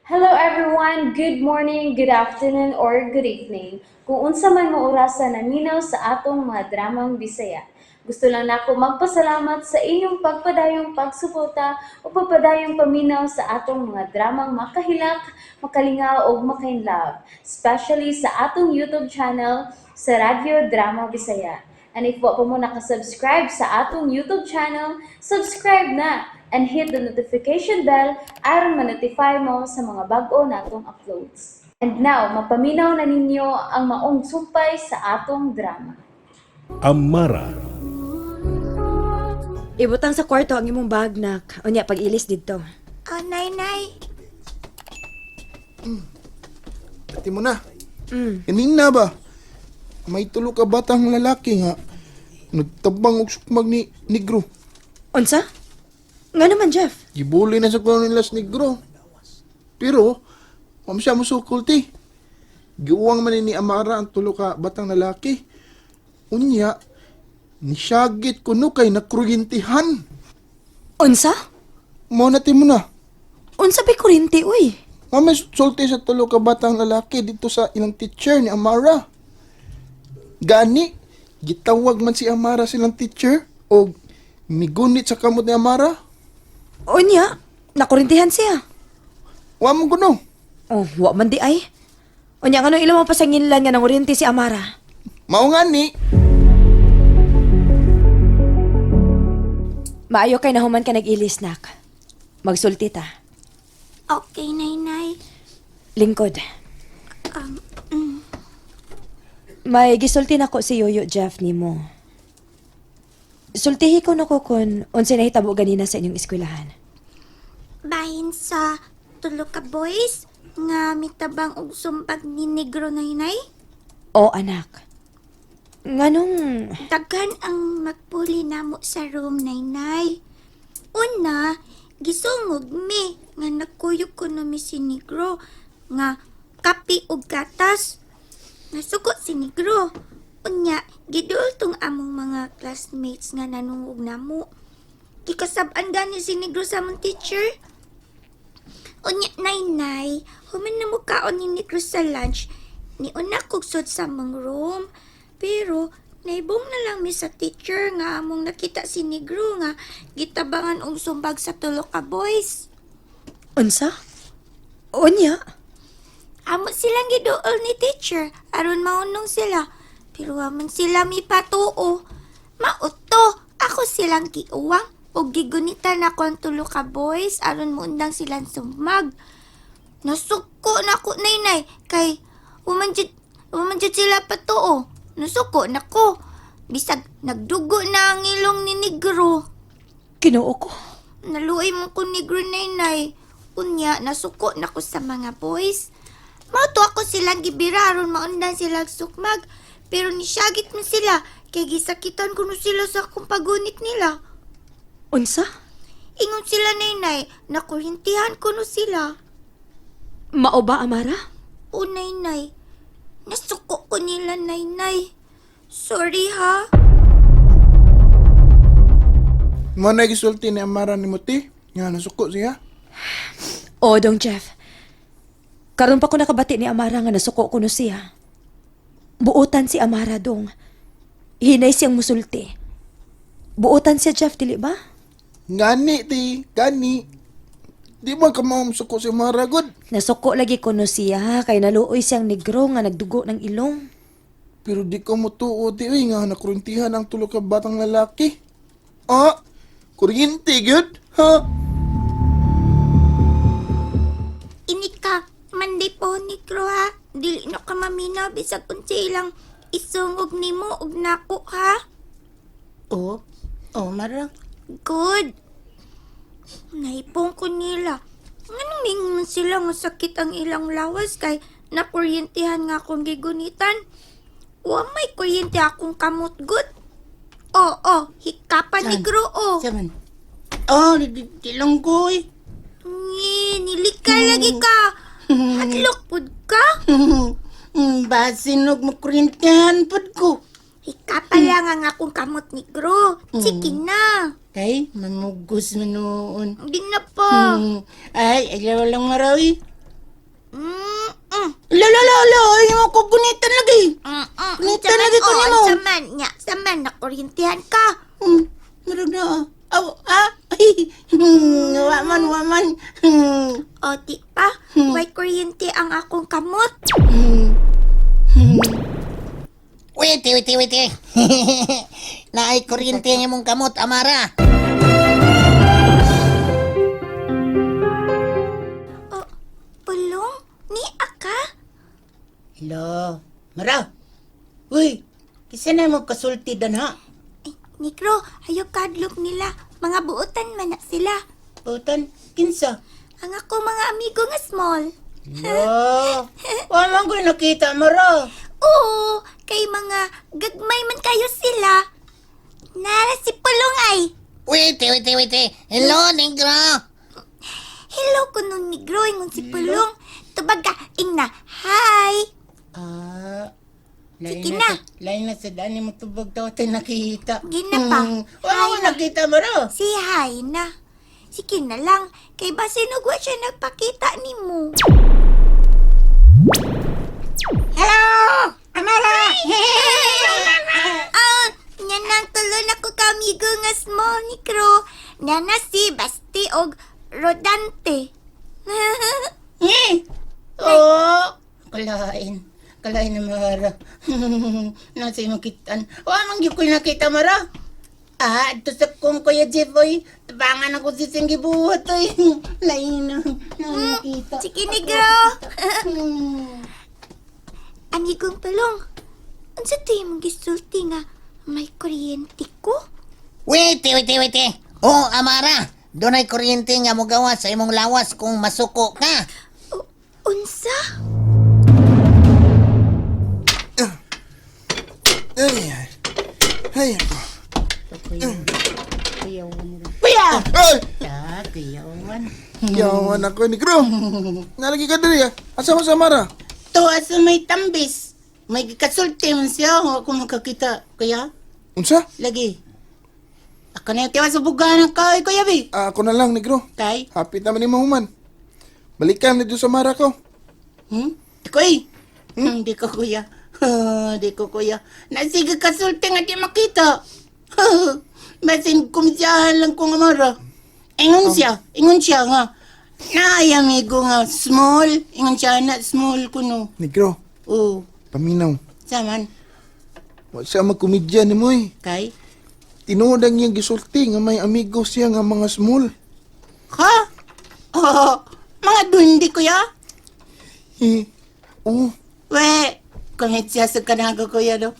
Hello everyone! Good morning, good afternoon, or good evening. Kung unsa man mo orasa naminaw sa atong mga dramang Bisaya. Gusto lang nako magpasalamat sa inyong pagpadayong pagsuporta o pagpadayong paminaw sa atong mga dramang makahilak, makalingaw ug makainlove, especially sa atong YouTube channel sa Radyo Drama Bisaya. And if wa pa mo nakasubscribe sa atong YouTube channel, subscribe na and hit the notification bell aron ma-notify mo sa mga bag-o natong uploads. And now, mapaminaw na ninyo ang maong sumpay sa atong drama. Amara. Ibutang sa kwarto ang imong bag, nak. Unya, pag-ilis didto. Oh, nay, nay. Ati mo na. Kanina ba? May tulo ka batang lalaki nga. Nagtabang og sukmag ni Negro. Unsa? Nga naman, Jeff. Gibuli na sa kuno nila sa Negro. Pero, wam siya musukol ti. Giuwang man ni Amara ang tulo ka batang lalaki. Unya, nisyagit kuno kay nakuryentihan. Unsa? Mao na ti mo na. Unsa ba kuryente, uy? Nga may sulti sa tulo ka batang lalaki dito sa ilang teacher ni Amara. Gani, gitawag man si Amara silang teacher o migunit sa kamot ni Amara. Unya, nakurintihan siya. Wa mo guno. Oh, wa man di ay. Unya, ngano ila mo pasanginlan nga nanguryente si Amara? Mao nga ni. Maayo kay nahuman ka nag-ilis, nak. Magsulti ta. Okay, nay, nay. Lingkod. May gisulti nako si Yoyo Jeff nimo. Sultihi ko nako kun unsay nahitabo ganina sa inyong eskwelahan. Bahin sa tulo ka boys nga mitabang og sumpag ni Negro, nay, nay. O anak. Nganong Daghan ang magpuli namo sa room, nay, nay. Una, gisungog mi nga nagkuyog ko na mi si Negro nga kape og gatas. Nasuko si Negro. Unya, giduol tong among mga classmates nga nanungog namo. Gikasab-an gani si Negro sa among teacher. Unya, nay, nay, human na mo kaon ni Negro sa lunch. Ni una kog sud sa among room. Pero, naibong na lang mi sa teacher nga among nakita si Negro nga gitabangan og sumbag sa tulo ka boys. Unsa? Unya? Amo silang giduol ni teacher aron maunong sila. Pero aman sila mi patuo. Mauto, ako silang giuwang og gigunitan ako ang tulo ka boys aron muundang silang sumag. Nasuko na ko, naynay, kay waman jud sila patuo. Nasuko na ko. Bisag nagdugo na ang ilong ni Negro. Kinoo ko. Naluoy mo ko Negro, naynay. Unya, nasuko na ko sa mga boys. Mauto ako silang gibira aron maundan sila sukmag. Pero nisyagit mo sila kay gisakitan ko no sila sa akong pagunit nila. Unsa? Ingon sila, naynay, nakurintihan ko no sila. Mao ba, Amara? O, naynay, nasuko ko nila, naynay. Sorry ha. Mao na gisulti ni Amara ni Muti. Nga nasuko siya. O, dong Jeff. Karon pa ko nakabati ni Amara nga nasuko ko no siya. Buotan si Amara dong. Hinay siyang musulti. Buotan siya, Jeff, dili ba? Gani ti, gani. Di ba ka mao suko si Amara god? Nasuko lagi ko no siya kay naluoy siyang negro nga nagdugo ng ilong. Pero di ko mutuo ti uy nga nakurintihan ang tulo ka batang lalaki. Ah, kuryente gyud. Ha? Ini ka, Monday po, Negro ha. Dili na ka maminaw bisag unsa ilang isungog nimo og nako ha. Oh, oh, Mara. Good. Naipong ko nila. Anong mingon sila nga sakit ang ilang lawas kay nakuryentihan nga akong gigunitan. Wa may kuryente akong kamot good. Oo, oh, hikapan Saan? Negro oh. Saman. Oh, di, di, di lang ko eh. Ngi, nilika lagi ka. Hadlok pud ka. Basin og makuryentihan pud ko. Hikapan lang ang akong kamot Negro. Sige na. Kay, mamugos man noon. Hindi na pa. Ay, ayaw lang marawi. Mm-mm. La la la la, ay mo ko gunitan lagi. Mm-mm. Gunitan lagi ko Oh, nimo. unsa man nya, sa man nakuryentihan ka. Murag na. Ah. Aw, ah. Ay, wa man, wa man. O di pa, way kuryente ang akong kamot. Wait, wait, wait. Naay kuryente ang imong kamot, Amara. O, Pulong, ni aka? Hello, Mara. Uy, kisa na mo kasulti dan ha? Ay, Negro, ayaw kadlok nila. Mga buotan man na sila. Putan, kinsa? Ang ako mga amigo nga small. Hello. Wa man ko nakita, Mara. Oo, kay mga gagmay man kayo sila. Nara si Pulong ay. Wait, wait, wait. Hello, negro. Hello kuno Negro, ingon si Pulong. Tubag ka, ingna, hi. Ah, lain Sige na. Lain na sa dani mo tubag daw tayo nakita. Gina pa. Wa man ko nakita, Mara. Si hi na. Sige na lang, kay basin og wa siya nagpakita nimo. Hello! Amara! Ah, nya nang tulo na ko kamigo nga small Negro. Nya na si Basti og Rodante. Eh! Oo! Kalain. Kalain na Mara. Nasa imong kitan. Wa man gyud ko'y nakita, Mara. Ah, ito sa kong Kuya Jeff, oy. Tabangan ako si Singgi buhat, oy. Lain na. Nakita. Sige, Negro. Amigong Pulong, unsa to imong gisulti nga may kuryente ko? Wait, wait, wait. Oh, Amara. Dunay kuryente nga mogawa sa imong lawas kung masuko ka. O, unsa? Ay, ay. Ay, ako. Kuya! Ay! Ah, kuyawan. Yawan ako, negro. Nalagi ka diri ah. Asa mo sa Amara? To, asa may tambis. May gikasulti man siya. Wa ko makakita. Kuya, Unsa? lagi. Ako na yung tiwa sa buganan ka, oy, Kuya B. Ah, ako na lang, negro. Kay? Happy naman ni mahuman. Balikan na dito sa Mara ko. Di ko eh. Di ko kuya. Di ko kuya. Nasige kasulti nga di makita. Basin kumidyahan lang ko nga mara. Ingon siya nga. Naay amigo nga small. Ingon siya na small kuno. Negro, Oo. paminaw. Saman, Wa siya magkomedya ni mo eh. kay? Tinuod ang iyang gisulti nga may amigo siya nga mga small. Ha? Oh, mga dundi kuya? Eh, oh, We, kumidya sa kanago kuya do.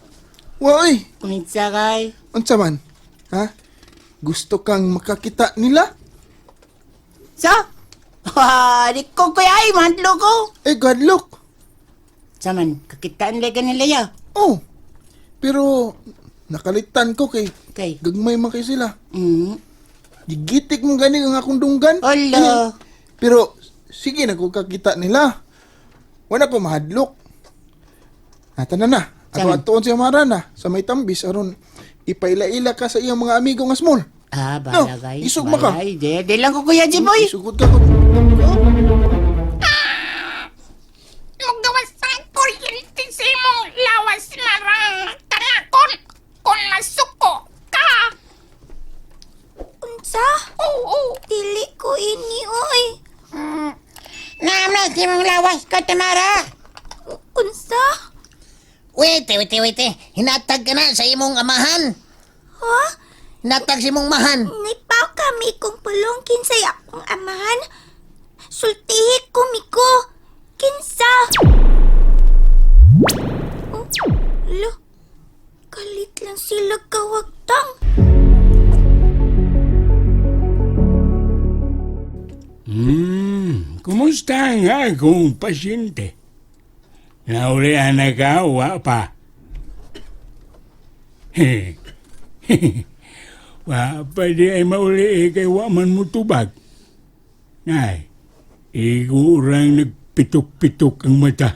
wa oy. Kumidya kay. Unsa man? Ha? Gusto kang makakita nila? Sa? Ha, di ko kuya ay, mahadlo ko. Eh, good luck. Saman, kakitaan lang nila ya. Oh, pero nakalitan ko kay Kay. gagmay man kay sila. Gigitik mo gani ang akong dunggan. Ala. Eh, pero sige na ko kakita nila. Wala ko mahadlok. Ata na na. Ato Saan? atuon si Amara na sa may tambis aron ipaila-ila ka sa iyang mga amigo nga small. Ah, No, balagay. isog mo ka. Balay. Di, di lang ko kuya Jiboy. Isugod ka ko. Magawas sa kuryente sa imong lawas marang kanakon kung masuko ka. Unsa? Oo. Dili ko ini oy. Naam na, si mong lawas ka, Tamara. Unsa? Wait, wait, wait. Hinatag ka na sa imong amahan. Ha? Hinatag sa imong mahan. Nipaw kami kung pulong kinsay akong amahan. Sultihi ko miko. Kinsa? Oh, lo. Kalit lang sila kawagtang. Kumusta ang akong pasyente? Naulian na ka, wa pa. Wa pa di ay mauli eh, kay wa man mo tubag. Nay, igurang nagpitok-pitok ang mata.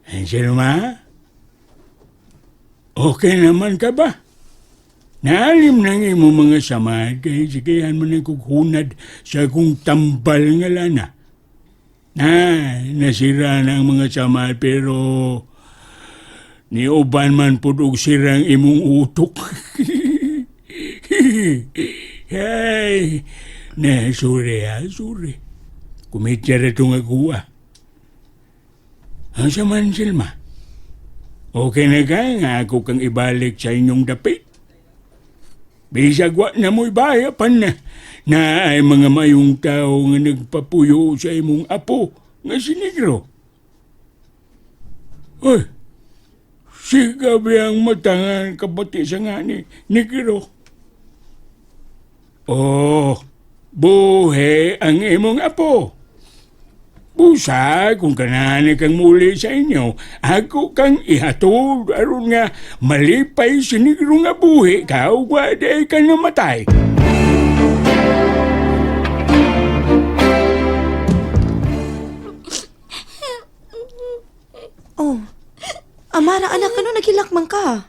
Anselma? Okay naman ka ba? Naalim ng imo mga samad kay sigayan mo ng kughunad sa akong tambal nga lana. Na, nasira na ang mga samal pero niuban man pud og sirang imong utok. Hey, na sorry ha, sorry. Kumitya ra itong aguwa. Ang sa man, Silma? Okay na ka nga ako kang ibalik sa inyong dapit. Bisag wa na mo'y bayapan na, na ay mga mayong tao nga nagpapuyo sa imong apo nga si Negro. Uy, sigabi ang matangan kabati sa nga ni Negro. Oh, buhi ang imong apo. Busa, kung kanani kang muli sa inyo, ako kang ihatod aron nga malipay si Negro nga buhi ka ug wa di ka namatay. Oh. Amara, anak, ano nagilak man ka?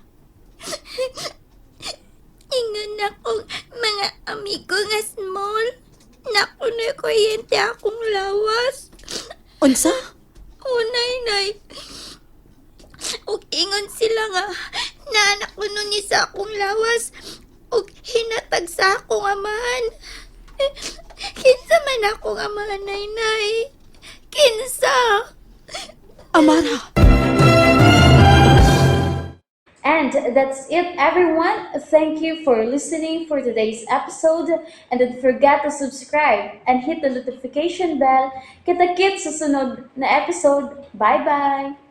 Ingon akong mga amigo nga small. Naku na kuryente akong lawas. Unsa? O, nay, nay. Ug ingon sila nga, naanak ko nun ni sa akong lawas. Ug hinatag sa akong amahan. Kinsa man akong amahan, nay, nay. Kinsa? Amara! And that's it, everyone. Thank you for listening for today's episode. And don't forget to subscribe and hit the notification bell. Kita-kits sa sunod na episode. Bye-bye!